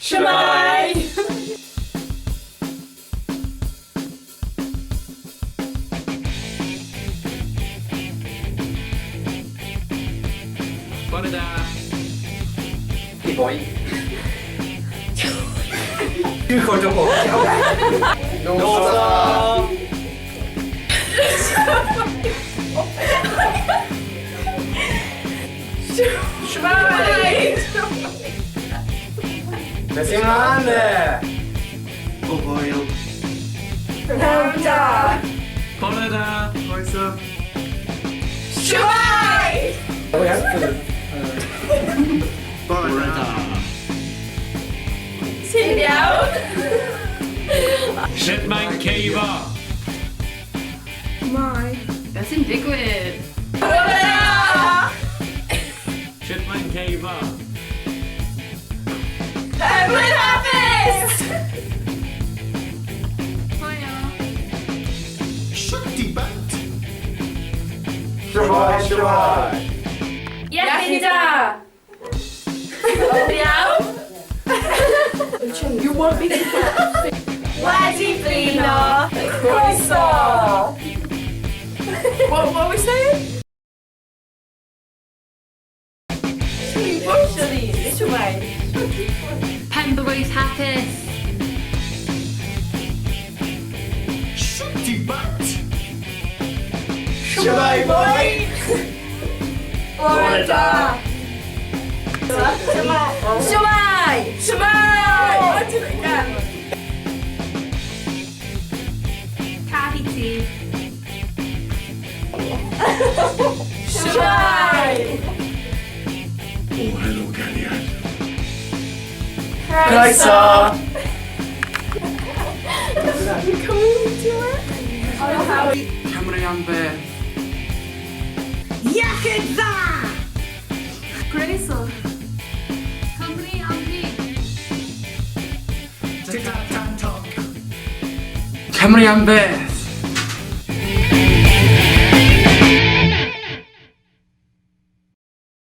Shwmae! Bore da. Hey boy. Dwi'n chwyd o Nos da. Shwmae! Beth sy'n mlaen de? O foel. Pnawn da! Bore da. Croeso. Shwmae! O ie. Bore da. Ti'n iawn? Sut mae'n ceifo? Mai. Beth sy'n digwydd? Bore da! Sut mae'n ceifo? Penblwydd hapus! Hiya. Shwt i bant. Shwmae, shwmae. Iechyd da! Iawn? You want me to... Wedi blino! Croeso! What were we saying? Shwmae. Penblwydd hapus. Shwt i bant. Shwmae boy. Bore da! Shwmae! Shwmae! I'll do it again. Caru ti. Shwmae! O, helo cariad. Croeso. Can we do it? Cymru am byth. Iechyd dda! Croeso. Cymru am fi. Tic tac tan toc. Cymru am byth.